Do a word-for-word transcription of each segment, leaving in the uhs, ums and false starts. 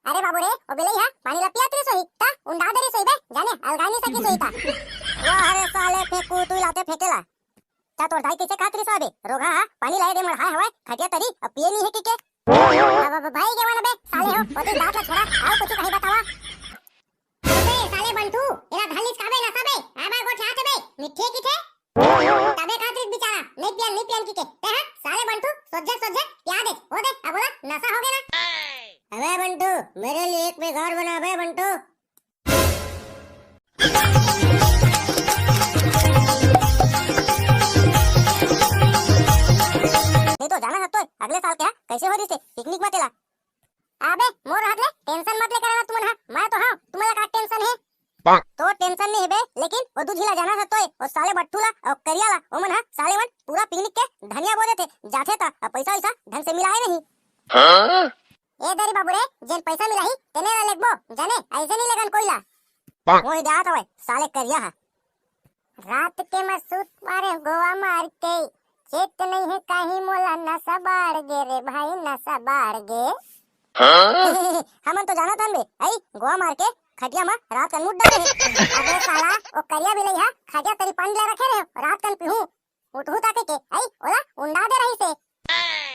अरे बाबू रे, ओ बिलई हा पानी ला पियात रिस होही, ता उंडा दे रिस होही बे, जाने अलगाय नइ सकिस होही ता। वाह रे साले फेंकू, तू लाते फेंकेला। ता तोर दाई कइसे कहत रिस बे, रोगहा हा पानी लाय दे मढ़ाय हवय खटिया तरी, अब पिये नइ हे कहिके। अब, अब भाई के वाला बे, साले हो, ओती बात ला छोड़ा, अउ कुछु कहीं बतावा। अबे साले बंटू, एला धर लिस का बे नसा बे, आय बार गोठियाथे बे, मिट्ठी हे किथे? तबे कहत रिस बिचारा, नइ पियन, नइ पियन कहिके। ते हा, साले बंटू, सोझे, सोझे, पिया दे, ओ दे, अब ओला नसा होगे ना। अबे बंटू, मेरे लिए एक पैग और बना बे बंटू। नहीं तो जाना हा तो, अगले साल के हा, कइसे हो रिस हे, पिकनिक म तेला। अबे, मोर रहत ले tension मत लेके रहना तुमन हा, मैं तो हंव, तुमन ला का tension हे? तो tension नइ हे बे, लेकिन ओ दू झी ला जाना हा तोय, ओ साले बट्ठू ला, ओ करिया ला, ओमन हा साले मन पूरा पिकनिक के धनिया बो देथे, जाथे त अब पइसा वइसा ढंग से मिलाय नहीं। ए दरी बाबू रे, जेन पइसा मिलाही, तेने ला लेगबो, जाने, अइसे नइ लेगन कोई ला। मोहि दे आत हवय, साले करिया हा। रात के मैं सूत पारे गोवा मार के, चेत नइ हे काहीं मोला नसा बाढ़ गे रे भाई, नसा बाढ़ गे। हमन तो जानत हन बे, अई गोवा मार के खटिया म रात कन मुत डारे हे। अबे साला, ओ करिया बिलई हा खटिया तरी पंड ले रखे रहे, रात कन पीहूं, उठहूं ताके के, अई ओला उंडा दे रहिस हे।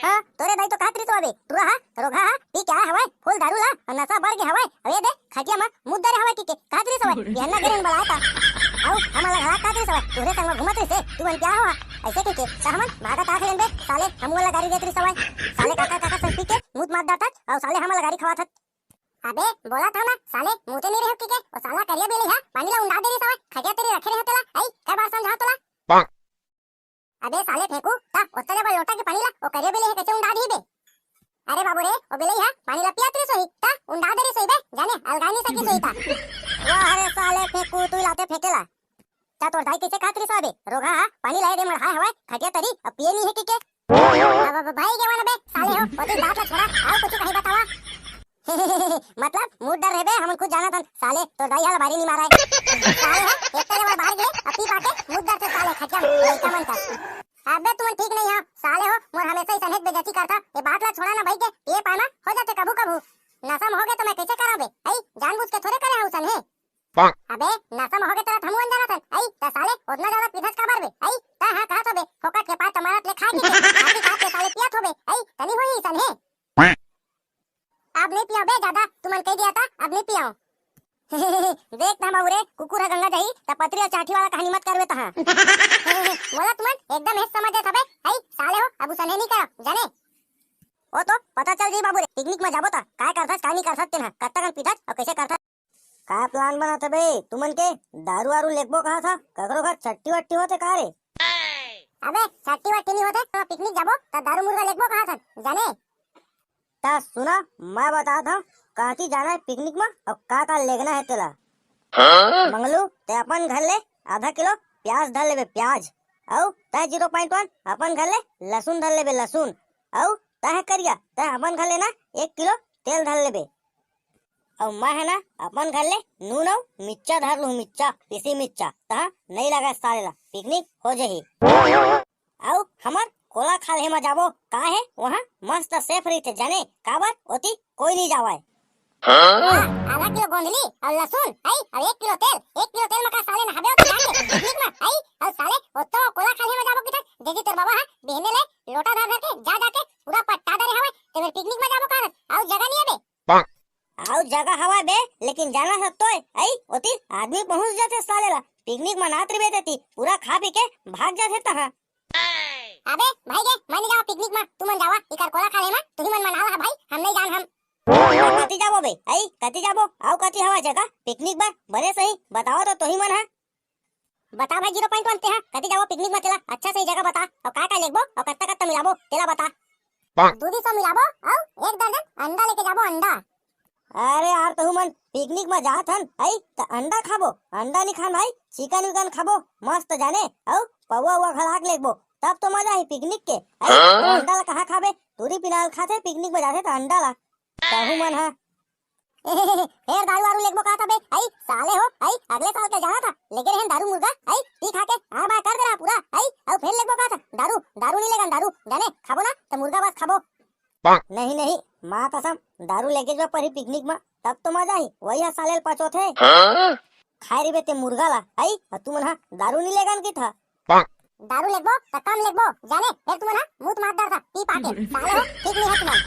हाँ, तोरे दाई तो कहत रिस हवय बे, टूरा हा, रोगहा हा, पी के आय हवय, full दारू ला, अउ नसा बढ़ गे हवय, अउ ए दे, खटिया म मुत डारे हवय कहिके, कहत रिस हवय, बिहन्ना गे रहेन बलाय ता। अउ हमन ला घला कहत रिस हवय, तुहरे संग म घूमत रिस हे, तुमन पिया हवा, अइसे कहिके, त हमन भागत आत हन बे, साले, हमन ला गारी देत रिस हवय, साले काकर काकर संग पी के मुत मार डारथस, अउ साले हमन ला गारी खवाथस। अबे, बोलत हंव ना, साले, मुते नइ रहेव कहिके, ओ साला करिया बिलई हा, पानी ला उंडा दे रिस हवय, खटिया तरी रखे रहेव तेला, अई, कई बार समझांव तोला? अबे साले फेंकू, ता ओतने बड़ लोटा के पानी ला ओ करिया बिलई हे कइसे उंडा दिही बे? अरे बाबू रे, ओ बिलई हा पानी ला पियात रिस होही, ता उंडा दे रिस होही बे, जाने अलगाय नइ सकिस होही ता। वाह रे साले फेंकू, तू लाते फेंकेला। ता तोर दाई कइसे कहत रिस बे, रोगहा हा पानी लाय दे मढ़ाय हवय खटिया तरी, अब पिये नइ हे कहिके। अब, अब भाई के वाला बे, साले हो, ओती बात ला छोड़ा, अउ कुछु कहीं बतावा। मतलब, मुत डर रहे बे, हमन खुद जानत हन, साले, तोर दाई हा ला भारी नइ मारय। साले हा, एक तरे बार बाहर गे, अब पी पाके, मुत डरथे साले, खटिया म, लइका मन का। अबे तुमन ठीक नइ हव, साले हो, मोर हमेशा अइसने बेइज्जती करथा, ए बात ला छोड़ा ना भाई के, पिये पाना, हो जाथे कभू कभू। नसा म होगे त मैं कइसे करंव बे, अई, जानबूझ के थोरे करे हंव अइसन हे। अबे, नसा म होगे तेला त हमू मन जानत हन, अई, त साले, ओतना जादा पीथस काबर बे, अई, त हां कहत होबे, फोकट के पाय त मारत ले खाय के, खाके खाके साले पियत होबे, अई, त नइ होही अइसन हे। अब नइ पियंव बे जादा, तुमन कहि दिया ता, अब नइ पियंव। देख ना बाबू रे, कुकुर ह गंगा जाही, त पतरी अउ चांठी वाला कहानी मत करबे तहां। मोला तुमन एकदम हेच समझ जात हबे, हई, साले हो, अब उसने नइ करव, जाने? ओ तो पता चल जाही बाबू रे, पिकनिक म जाबो त, काय करथस, काय नइ करथस तेन ह, कतका कन पीथस अउ कइसे करथस। का plan बनत हबे तुमन के? दारू वारू लेगबो कहत ह, ककरो घर छट्टी वट्टी होथे का रे? अबे, छट्टी वट्टी नइ होथे, त पिकनिक जाबो, त दारू मुर्गा लेगबो कहत हन, जाने? त सुना, मैं बतात हंव, कहां जाना हे पिकनिक म अउ का का लेगना हे तेला। मंगलू, तैं अपन घर ले आधा किलो प्याज धर लेबे, प्याज। अउ तैं zero point one अपन घर ले लहसुन धर लेबे, लहसुन। अउ तैं करिया, तैं अपन घर ले ना एक किलो तेल धर लेबे। अउ मैं ह ना अपन घर ले नून अउ मिर्चा धर लूहूं, मिर्चा, पीसी मिर्चा। तहां नइ लगय साले ला, पिकनिक हो जाही। अउ हमर कोला खाल्हे म जाबो, का हे, उहां मस्त safe रहिथे, जाने काबर ओती कोई नइ जावय। हां, आधा किलो गोंदली अउ लहसुन, हई, अउ एक किलो तेल, एक किलो तेल म का साले नहाबे ओती जाके, पिकनिक म, हई, अउ साले, ओतो कोला खाल्हे म जाबो किथस, देखी तोर बाबा ह, बिहने ले, लोटा धर धर के, जा जा के, पूरा पट्टा दरे हवय, ते मेर पिकनिक म जाबो कहत, अउ जगह नइ हे बे। अउ जगह हवय बे, लेकिन जाना ह तोय, अई, ओती आदमी पहुंच जाथे साले ला, पिकनिक मनात रहिबे तेती, पूरा खा पी के भाग जाथे तहां। अबे, भाई गे, मैं नइ जावं पिकनिक म, तुमन जावा, इकर कोला खाल्हे म, तुही मन मना ला भाई, हम नइ जान हम। कति जाबो बे, अई, कति जाबो, अउ कति हवय जगह, पिकनिक बर, बने सही, बतावा तो तोही मन ह। बता भाई zero point one तेहा, कति जाबो पिकनिक म तेला, अच्छा सही जगह बता, अउ का का लेगबो, अउ कत्ता कत्ता मिलाबो, तेला बता। दू दू सौ मिलाबो, अउ एक दर्जन अंडा लेके जाबो, अंडा। अरे यार, तहू मन पिकनिक म जात हन, अई, त अंडा खाबो, अंडा नइ खान भाई, चिकन विकन खाबो, मस्त जाने, अउ पौवा उवा घलाक लेगबो, तब तो मजा आही पिकनिक के, अई, त अंडा ला कहाँ खाबे, टूरी पिनाल खाथे पिकनिक म जाथे त अंडा ला, तहू मन ह। फेर दारू वारू लेगबो कहत हबे, अई, साले हो, अई, अगले साल के जाना था, लेगे रहेन दारू मुर्गा, अई, पी खा के, आर बार कर देना पूरा, अई, अउ फेर लेगबो कहत, दारू, दारू नइ लेगन, दारू, जाने, खाबो ना, त मुर्गा बस खाबो। नहीं, नहीं, माँ कसम, दारू लेके जब परी पिकनिक में, तब तो मजा ही, वही ह साले ल पचोथे। खाए रहिबे ते मुर्गा ला, हई, अउ तुमन ह दारू नी लेगन की था? दारू लेगबो, त कम लेगबो, जाने, फेर तुमन ह मुत मार डरथा, पी पाके, साले हो, ठीक नी है तुमन।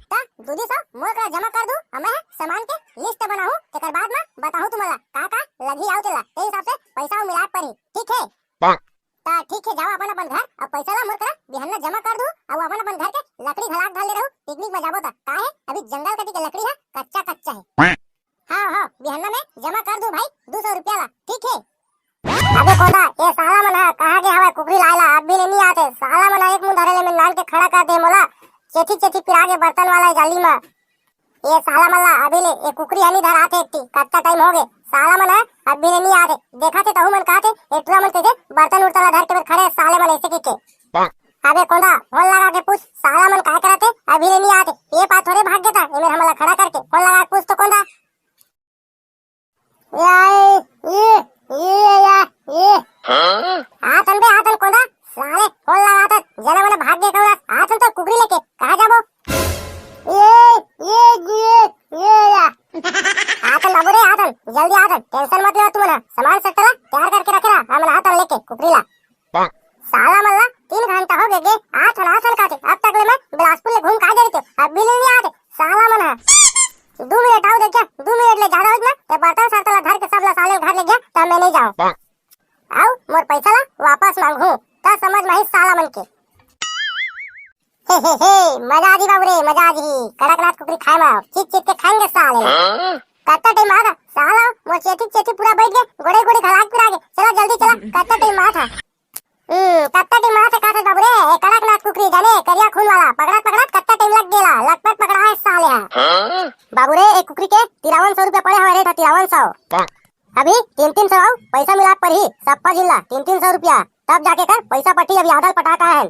त दूधी सौ मोर करा जमा कर दू, अउ मैं ह सामान के लिस्ट बनाहूँ, तेकर बाद म बताहूँ तुमन ला, का का लगही आउ तेला, ते हिसाब से पैसा मिलाए परी, ठीक है? त ठीक हे, जाओ अपन अपन घर, अउ पैसा ला मोर करा बिहन्ना जमा कर दू, अउ अपन अपन घर के लकड़ी घलाक धर ले रहू, पिकनिक में जाबो त। का हे, अभी जंगल कती के लकड़ी ह कच्चा कच्चा हे। हाँ हाँ, बिहन्ना में जमा कर दू भाई, दू सौ रुपया ला, ठीक हे। अबे कोदा, ये साला मन ह कहाँ गे हवय कुकरी लाए ला, अब भी ले नी आते। साला मन ह एक मुंह धरे ले में नान के खड़ा कर दे मोला, चेथी चेथी पिरा के बर्तन वाला जाली मा। ये साला मन ला अभी ले ये कुकरी ह नी धरात हे, एक ठी कतका टाइम होगे, साला मन ह अभी ले नी आत हे। देखत हे तहू मन कहत हे, ए टुरा मन कइसे बर्तन उर्तन ला धर के बेर खड़े हे, साले मन अइसे कहिके। अबे कोंदा, फोन लगा के पूछ, साला मन काय करत हे, अभी ले नी आत हे। ये पार थोरे भाग गे ता, ये मेर हमन ला खड़ा करके, फोन लगा के पूछ तो कोंदा। या, ये, ये, या, ये। आथन बे, आथन कोंदा, साले, फोन लगाथन, जना मना भाग गे कौन, आथन तो कुकरी लेके, कहाँ जाबो? ये, ये, ये, ये, या। आथन बाबू रे, आथन, जल्दी आथन, tension मत लेवा तुमन, सामान सट्टा ला तैयार करके रखे रहा, हमन आथन लेके कुकरी ला। साला मन ला तीन घंटा हो गे, गे, आथन, आथन काथे, अब तक ले मैं बिलासपुर ले घूम का जरिते, अब भी ले नी आथे, साला मन ह। दू मिनट आऊ देखिया, दू मिनट ले ज्यादा होइस ना, ते बर्तन सर्तन ला धर के सब ला साले घर ले गया, त मैं नहीं जाऊं। आऊ मोर पैसा ला वापस मांगहूं, त समझ में आही साला मन के। हे, हे, हे, मजा आ जी बाबू रे, मजा आ जी। कड़कनाथ कुकरी खाए में, चीत चीत के खाएंगे साले ला। कत्ता टाइम आगा, साला, मोर चेथी चेथी पूरा बैठ गे, गोड़े गोड़े घलाक पिरा गे। चला जल्दी चला, कत्ता टाइम आथा। हम्म, कत्ता टाइम आथा काथे बाबू रे, ए कड़कनाथ कुकरी जाने, करिया खून वाला, पकड़त पकड़त कत्ता टाइम लग गेला, लकपत पकड़ा है साले हा। बाबू रे, ए कुकरी के तिरावन सौ रुपया पड़े हवे रे, तिरावन सौ। अभी तीन तीन सौ आऊ पैसा मिला पड़ही, सप्पा जिला, तीन तीन सौ रुपया, तब जाके कर पैसा पट्टी, अभी आधा पटा का है।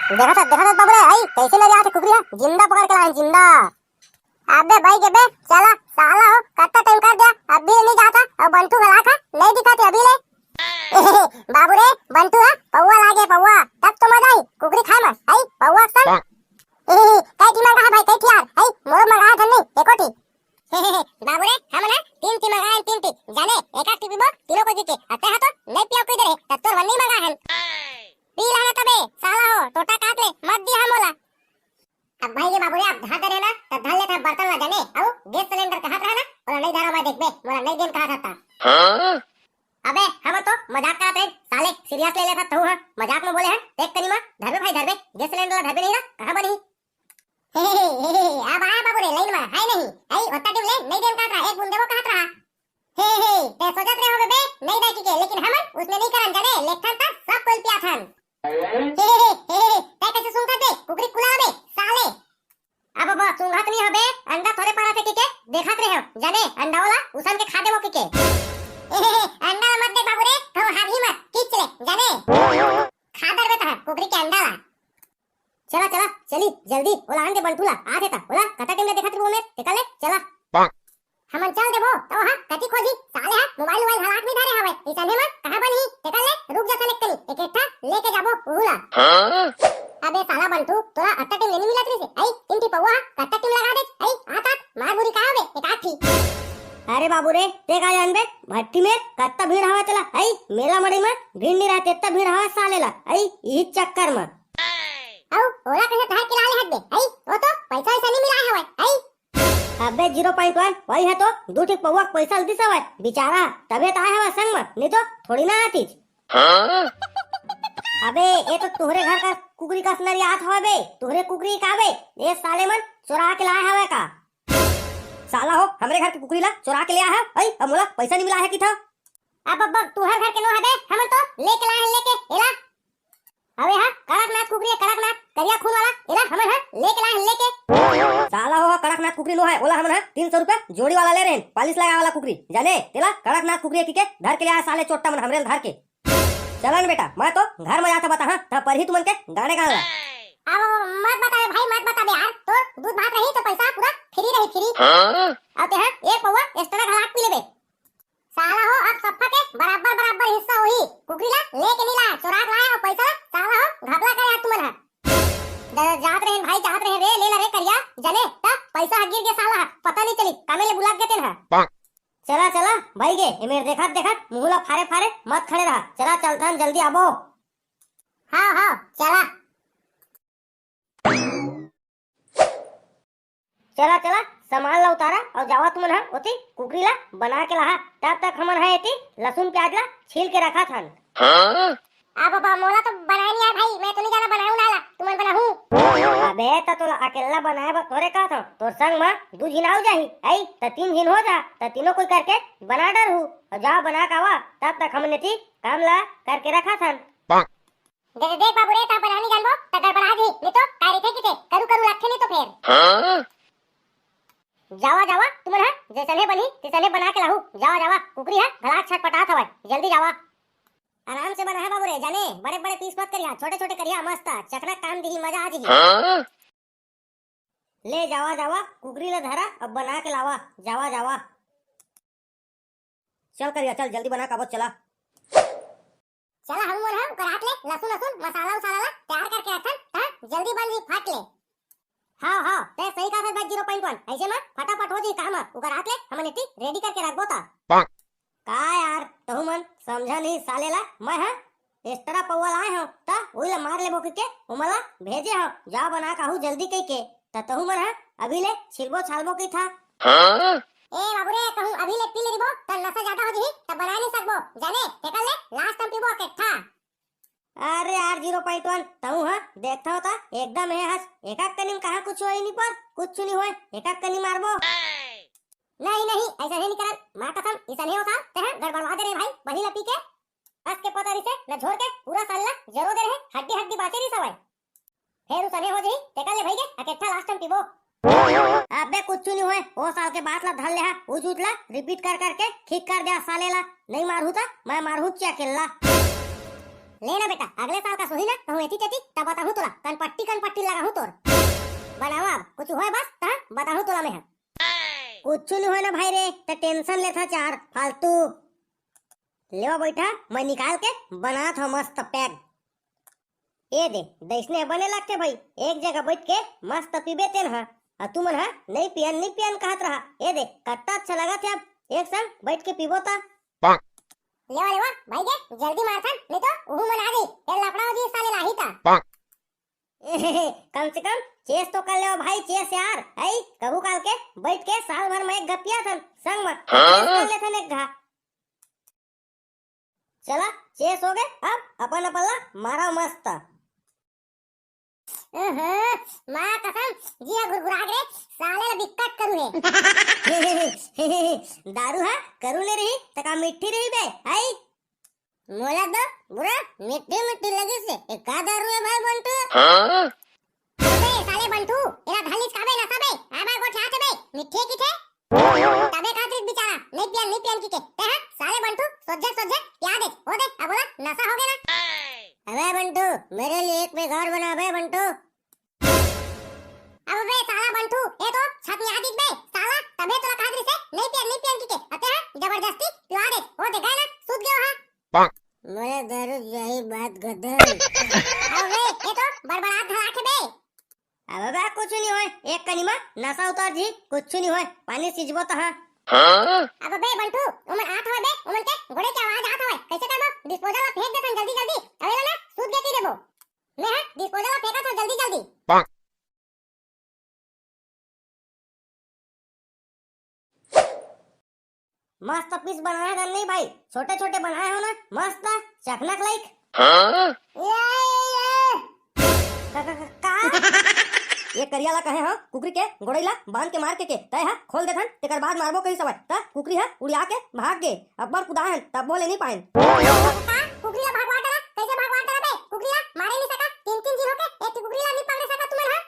देखत हस, देखत हस बाबू रे, आई, कैसे ले आथे कुकरी हा? जिंदा पकड़ के लाए, जिंदा। अबे भाई के बे, चला, साला हो, कत्ता टाइम कर दिया, अभी ले नहीं जाता, अउ बंटू घला खा, नहीं दिखाते अभी ले। बाबू रे, बंटू हा, पौवा लागे, पौवा, तब तो मजा आई, कुकरी खाए में, आई, पौवा अक्सर। कई ठी मंगा है भाई, कई ठी यार, आई, मोरो मंगा है धन्नी, एको ठी। बाबू रे, हमन ह तीन ठी मंगाए हन, तीन ठी। जाने, एक आध ठी पीबो, तीनों कोई के। अते हा तो नहीं पियो कोई दे रे, त तोर बर नहीं मंगाए हन। पी लाना तबे, साला हो, टोटा काट ले, मत दिया मोला। अब भाई रे बाबू रे, अब धर दे रे ना, त धर ले था बर्तन ला जाने, अउ गैस सिलेंडर कहत रहा ना, ओला नहीं धरा मैं देखबे, मोला नहीं देन कहत था। अबे, हमन तो मजाक करत रहे, साले serious ले लेथस तहू ह, मजाक में बोले हन, देख कनी मा, धरबे भाई धरबे, गैस सिलेंडर ला धरबे नहीं ना, कहाँ बनही? हे, हे, हे, हे, हे, अब आया बाबू रे, लाइन मा, है नहीं, है, ओत्ता टिम ले, नहीं देन कहत रहा, एक बूंद देबो कहत रहा। हे, हे, ते सोचत रहे होबे बे, नहीं दे के, लेकिन हमन उसने नहीं करन जाने, लेथन त सब कोई पियाथन। हे, हे, हे, हे, हे, ते कैसे सुनता दे, कुकरी कुला बे, साले। अब, अब, सूंघत नहीं हबे, अंडा थोड़े पारा थे किके, देखत रहे हो, जाने, अंडा वाला उसन के खा देबो किके। ए, अंडा ला मत देख बाबू रे, तो हाथ ही मत, खींच ले, जाने। खा दरबे तह, कुकरी के अंडा ला। चला, चला, चली, जल्दी, ओला आन दे बंटू ला, आ देता, ओला, कता टाइम ले देखत रहो मैं, निकल ले, चला। हमन चल देबो, तो हा, कति खोजी, साले हा, मोबाइल वोबाइल हलाक नहीं धरे हवे, इसने मन, कहाँ बनही, निकल ले, रुक जा सनेक कनी, एक एकठा, लेके जाबो, उहू ला। अबे साला बंटू, तोला अत्ता टाइम ले नी मिलत रहिसे। आई, तीन ठी पौवा, कत्ता टाइम लगा दे। आई, आत, आत, मार बुरी का हवे, एक आठ ठी। अरे बाबू रे, ते का जानबे, भट्टी में कत्ता भीड़ हवा तेला। आई, मेला मड़ई में भीड़ नहीं रहते, इतना भीड़ हवा साले ला। आई, यही चक्कर में। अउ, ओला कैसे धर के लाले हट बे? आई, वो तो पैसा वैसा नहीं मिला हवे। आई। अबे zero point one, वही है तो, दू ठी पौवा के पैसा ल दिस हवे, बेचारा, तबे तो आए हवा संग में, नहीं तो थोड़ी ना आतीस। अबे, ये तो तुहरे घर का कुकरी कस नरियात हवे बे, तुहरे कुकरी का बे, ये साले मन चोरा के लाए हवे का? साला हो, हमरे घर के कुकरी ला चोरा के ले आए है, अई, अब मोला पैसा नहीं मिला है कि था? अब, अब, अब, तुहर घर के नो हवे, हमन तो लेके लाए हैं, लेके, एला। अबे हाँ, कड़कनाथ कुकरी है, कड़कनाथ, करिया खून वाला, एला हमन हाँ लेके लाए हैं, लेके। साला हो, कड़कनाथ कुकरी नो है, ओला हमन हाँ तीन सौ रुपया जोड़ी वाला ले रहे हैं, पालिश लगा वाला कुकरी, जाने, तेला कड़कनाथ कुकरी है, किके धर के ले आए साले चोट्टा मन हमरे ल धर के। चलन बेटा, मैं तो घर में जाता बता, हाँ, तब पर ही तुमन के गाने गान ला। अब मत बताबे भाई, मत बताबे यार, तोर दूध भात रही तो पैसा पूरा free रही, free। हाँ? अब ते हाँ, एक पौवा extra घलाक पी लेबे। साला हो, अब सफ्फा के बराबर बराबर हिस्सा होही। कुकरी ला लेके नहीं लाया, चोरा के लाया हो पैसा ला, साला हो, घपला करे यार तुमन हा। जाने, त पैसा ह गिर गे साला ह, पता नहीं चली, कामे ले बुला गे तेन ह। चला, चला, भाई गे, एमेर देखत, देखत, मुंह ला फारे, फारे, मत खड़े रहा। चला, चलथन, जल्दी आबो। हाँ, हाँ, चला। चला, चला, सामान ला उतारा अउ जावा तुमन ह ओती कुकरी ला बना के लाहा। तब तक हमन ह एती लहसुन प्याज ला छील के रखत हन। हाँ? आ बाबा, मोला तो बनाए नहीं आए भाई, मैं तो नहीं जाना बनाऊं ना ला, तुमन बनाहू। अबे त तोला अकेला बनाए बर थोरे कहत हंव, तोर संग म दू झिन आऊ जाही, अई त तीन झिन हो जा, त तीनों कोई करके बना डरहू। अउ जा बना के आवा, तब तक हमन एती काम ला करके रखत हन। दे, दे, देख बाबू रे, तहां बना नहीं जानबो, त गड़बड़ा जी, नहीं तो का रहिथे किथे, करू करू लगथे नहीं तो फेर। हाँ? जावा, जावा, तुमन ह जैसने बनही, तैसने बना के लाहू। जावा, जावा, कुकरी ह घला छटपटात हवय, जल्दी जावा। आराम से बना है बाबू रे, जाने, बड़े बड़े पीस मत करिहा, छोटे छोटे करिहा, मस्त, चकना काम दिही, मजा आ जही। हाँ? ले जावा, जावा, कुकरी ला धरा, अब बना के लावा, जावा, जावा। चल करिया, चल, जल्दी बना काबो, चला। चला, हम मन ह ओकर हाथ ले लहसुन, लहसुन, मसाला, उसाला ला तैयार करके रखन, त जल्दी बन जी, फट ले। हाँ, हाँ, तै सही कहा भाई, जीरो पॉइंट वन। ऐसे में फटाफट हो जी काम ह, ओकर हाथ ले हमन एती रेडी करके रखबो त। का यार, तहू मन समझा नहीं साले ला, मैं ह एक्स्ट्रा पौवा लाए हंव, त उही ला मार लेबो कहिके ओमन ला भेजे हंव, जाओ बना काहू जल्दी कहिके। त तहू मन ह अभी ले छिलबो छालबो कहिथा। हाँ? ए बाबू रे, कहूं अभी ले पी लेबो, त नशा ज्यादा हो जही, त बना नहीं सकबो। जाने, तेकर ले लास्ट टाइम पीबो अकेट्ठा। अरे यार, जीरो पॉइंट वन, तहू ह देखता होता, एकदम हे हस, एकाक कनी म कहा कुछ होई नहीं पर, कुछ नहीं होए, एकाक कनी मारबो। नहीं, नहीं, ऐसा नहीं करन, माँ कसम, ऐसा नहीं होता, तेहा गड़बड़वा दे रे भाई, वही ला पी के। अस के पता रिसे, न झोर के, पूरा साल ला जरो दे रहे, हड्डी हड्डी बाचे रिस हवय। फेर उसने हो जही, तेकर ले भई गे, अकेट्ठा लास्ट टाइम पीबो। अबे कुछ नहीं होए, ओ साल के बात ला धर ले हा, उज उज ला रिपीट कर करके ठीक कर दे साले ला। नहीं मारहू त मैं मारहू चिया केल्ला। ले ना बेटा, अगले साल का सोही ना, कहूँ एती तेती, तब बताहूँ तोला, कनपट्टी कनपट्टी लगाहूँ तोर। बनावा अब, कुछ होए बस, तहाँ बताहूँ तोला मैं हा। कुछ नहीं होए ना भाई रे, त टेंशन लेथा चार फालतू। लेवा बैठा, मैं निकाल के बनात हव मस्त पैक। ए दे, दइसने बने लगथे भाई, एक जगह बैठ के मस्त पीबे तेन ह। अ तुमन ह नहीं पियन, नहीं पियन कहत रहा। ए दे, कत्ता अच्छा लगत हे, अब एक संग बैठ के पीबो त। लेवा, लेवा, भाई के जल्दी मारथन, नहीं तो उहू मन आ गई, फिर लफड़ा हो जी साले लाही ता। कम से कम चेस तो कर लेवा भाई, चेस यार, है कभू काल के बैठ के साल भर में एक घा पिया थन संग में, हाँ? चेस कर लेथन एक घा। चला, चेस हो गए, अब अपन अपन ला मारा मस्त। अहं, माँ कसम, जी हा गुरगुरा गे, साले ला बिक्कट करू हे। दारू हा करू ने रही, त का मिट्ठी रही बे, आई? मोला तो पूरा मिट्ठी मिट्ठी लगिस हे, ए का दारू हे भाई बंटू? हाँ? अबे साले बंटू, एला धलिस काबे नसा बे, आबा गोठियाथे बे, मिट्ठी किथे? तबे कहत रिस बेचारा, नहीं पियन, नहीं पियन किके। ते हा, साले बंटू, सोझे, सोझे, पिया दे, हो दे, अब बोला, नसा हो गया ना। अबे बंटू, मेरे लिए एक पैग और बना बे बंटू। अबे साला बंटू, ए तो छत में आ दिख बे, साला, तबे तोला कहत रिस हे, नहीं पियन, नहीं पियन किके। अते हा, जबरदस्ती पिया दे, हो दे, गए ना, सूत गयो हा। मोला दारू चाही, बात खतम। अबे, ए तो बड़बड़ात धराके बे। अबे बे, कुछ नहीं होए, एक कनी मा नसा उतर जी, कुछ नहीं होए, पानी सींचबो त हाँ। अबे बंटू, ओमन आत हवे बे, ओमन के गोड़े के आवाज आत हवे, कैसे करबो? डिस्पोजल ला फेंक देथन जल्दी जल्दी, अबे ना सूत गेती देबो। मैं हा डिस्पोजल ला फेंकत हव जल्दी जल्दी। मस्त पीस बनाए हन नहीं भाई, छोटे छोटे बनाए हो ना, मस्त चकनक लाइक। हाँ? ये, ये, ये। का, का, का, का? ये करिया ला कहे हो, कुकरी के गोड़ई ला बांध के मार के, के तय हा खोल देथन, तेकर बाद मारबो कही सवय, त कुकरी हा उड़िया के भाग गे। अब्बड़ कुदाहन, तब्बो ले नी पाएन। का? कुकरी ला भगवा डरा? कैसे भगवा डरा बे? कुकरी ला मारे नी सका? तीन तीन झिन होके एक कुकरी ला नी पकड़े सका तुमन हा?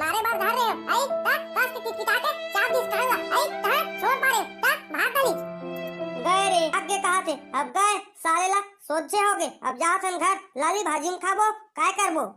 मारे बर धर रहे हो, आई? ता कस के किटकिटा के चाप दिस कान ला, आई? ता छोड़ पारे, ता भाग गली। गए रे, आगे कहा थे, अब गए, साले ला सोझे हो गए, अब जात हन घर, लाली भाजी में खाबो, काय करबो?